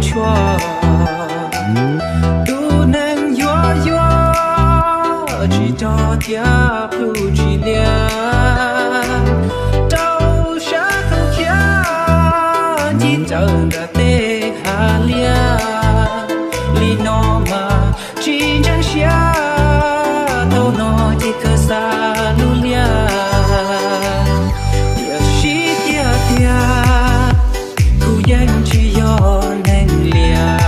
tshuaj. Tus neeg yuav yuav tsis rog thiab plhu tsis liam, rau sab tau khiav ncig ntawm nram tej hav liaj. Li no mas tsis ntseeg siab, thaum no ces kawg xav lub liaj. Tiam sis tiag tiag kuv yeej tsis yog neeg liam.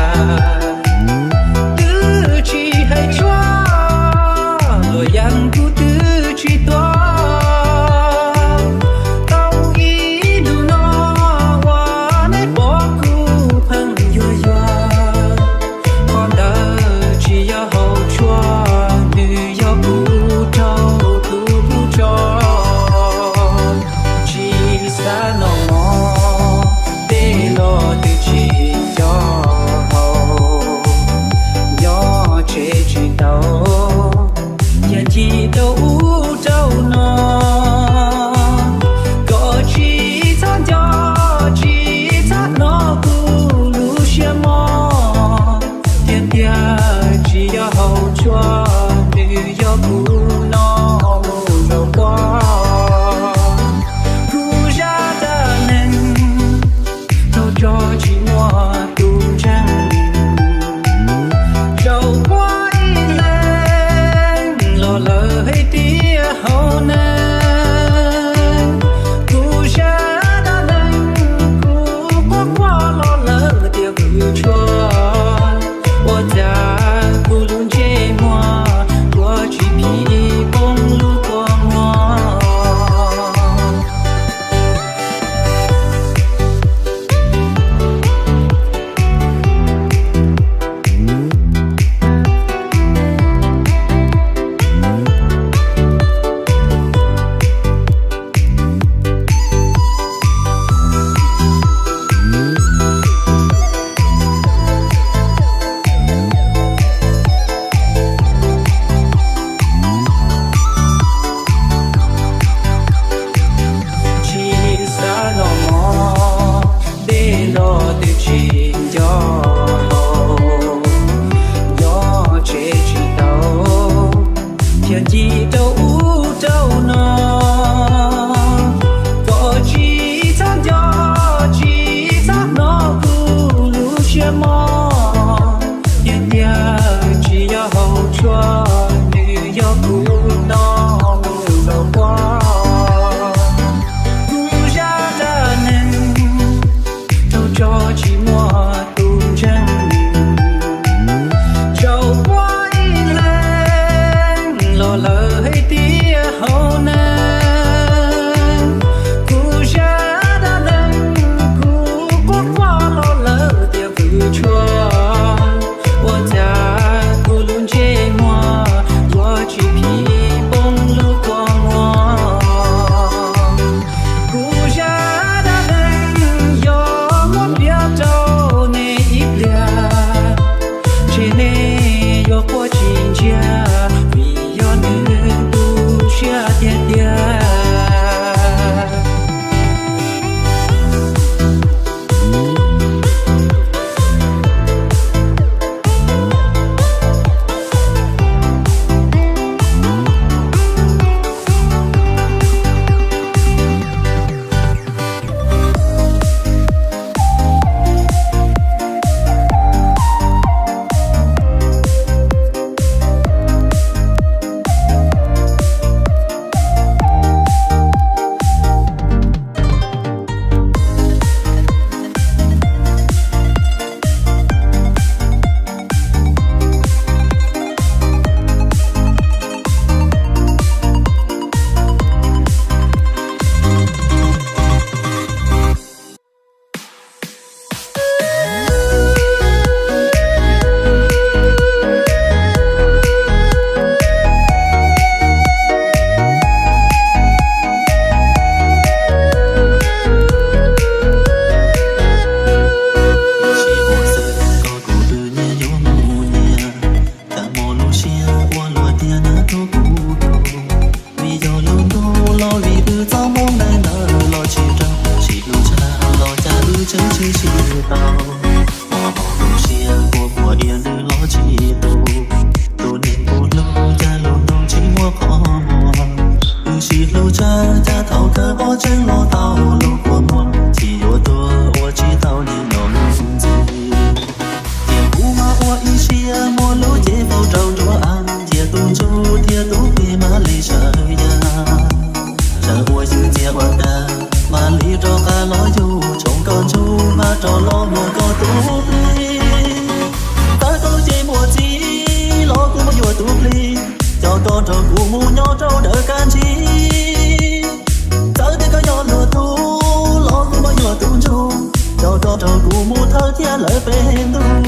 thiab lawv peb ntuj.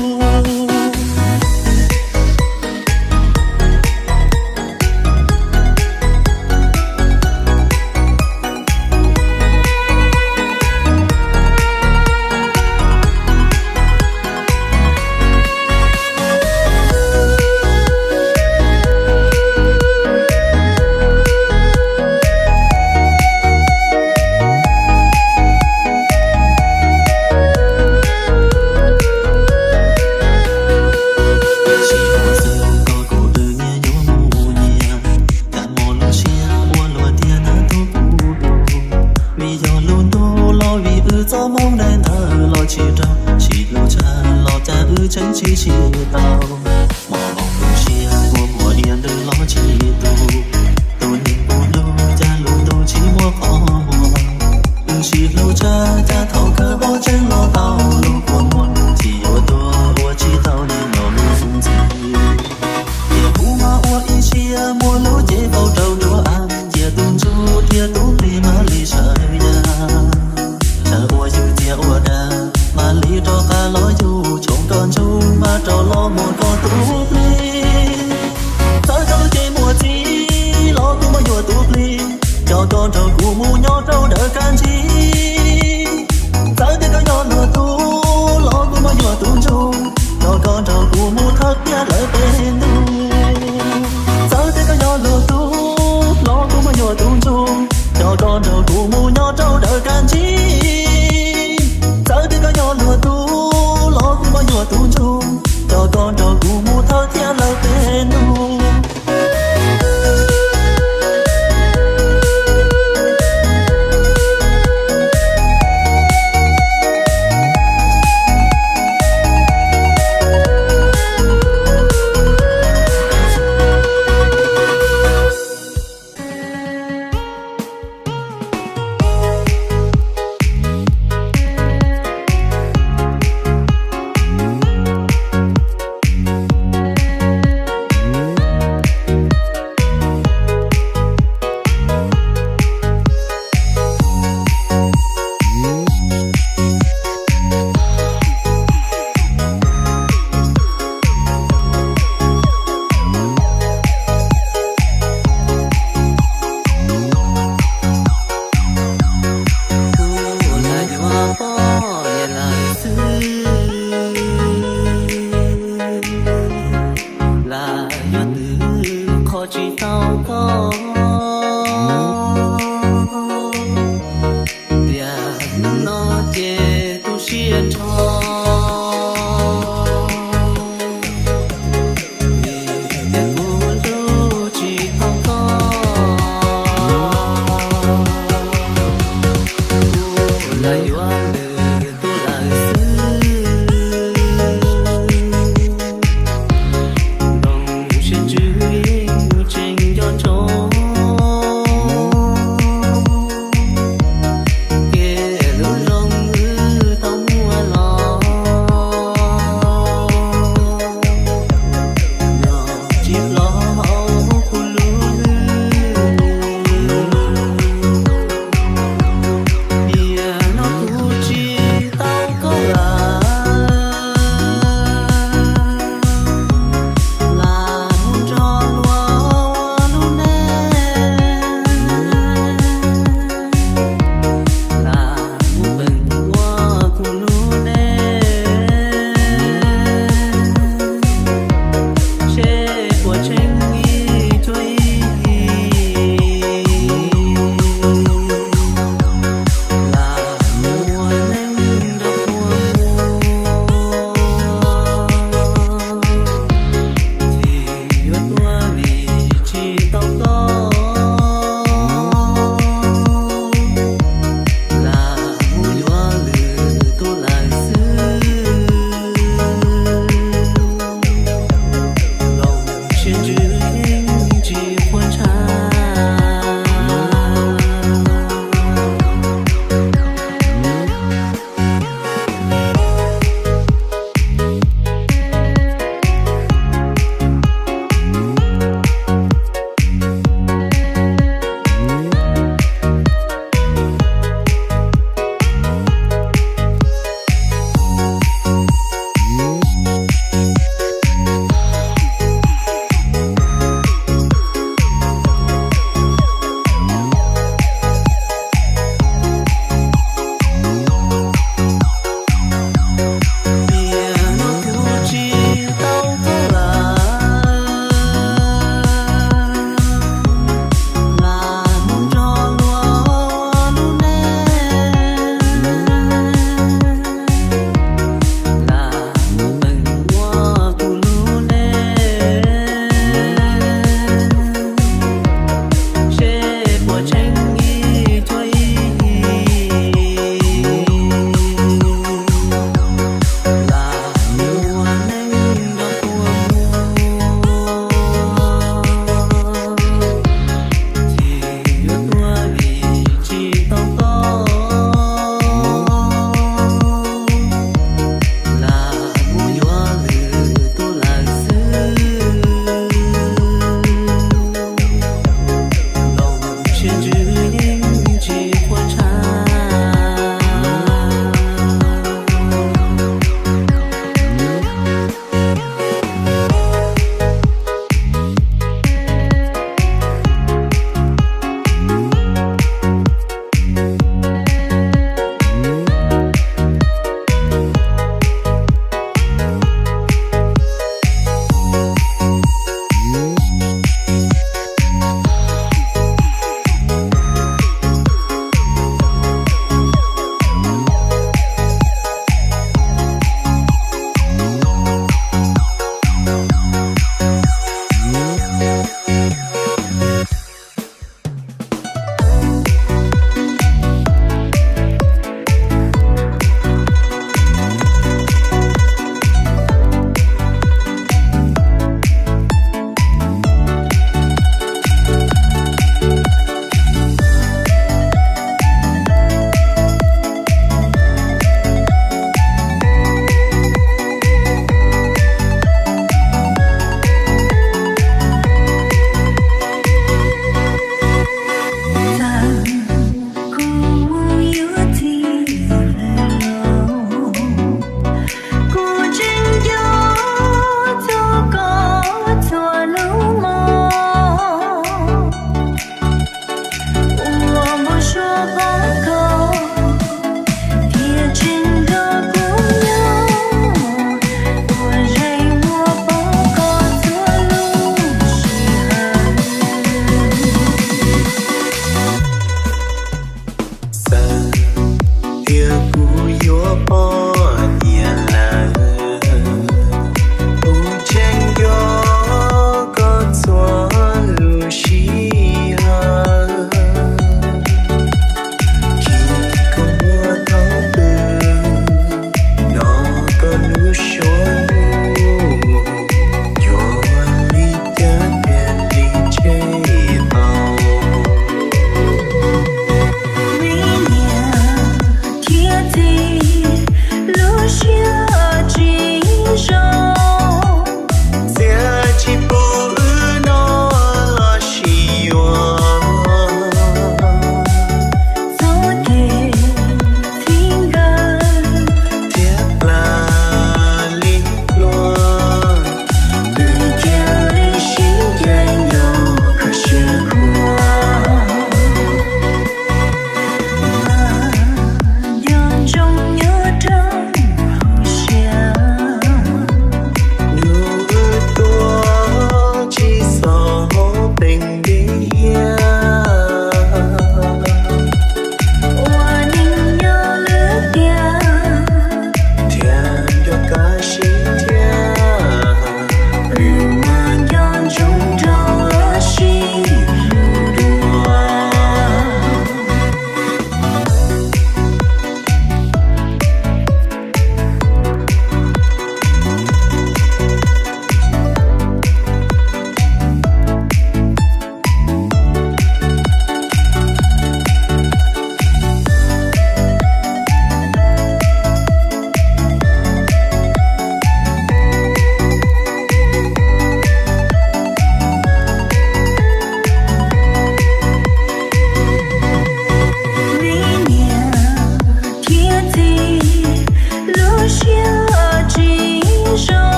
Tsis muaj xwb koj kuv twb nyias yuav mus nyias, kam muaj lub siab ua luaj tiag na tus kuv. Vim yog lub ntuj los vim wb txoj hmoo dai ntawd los tsis raug, tsis hlub tshaj los cas wb tseem tsis sib tau. Hmo lub siab kua muag diav ntws los tsis tu, tus neeg kuv hlub cas lub ntuj tsis muaj qhov muag. Wb sib hlub tshaj cas thaum kawg vau tseem los tau lub kua muag, tsis yuav tuag ua tsis tau li no lub xub ntiag. Tiam kuv mas ua ib siab muaj lub cev vau rau nruab av, cia tus ntsuj thiab tus plig mam li sawv ya. Sawv ua yus txiag ua dab, mam li rov qab los yus tshooj koj ntsuj, mam rov los muag koj tus plig. Txawm koj lub cev muaj txiv los kuv muaj yuav tus plig, coj koj nrog kuv mus nyob rau dawm kab ntsig. Txawm tias koj yog luag tug los kuv muaj yuav tus ntsuj, coj koj nrog kuv mus thawj tiaj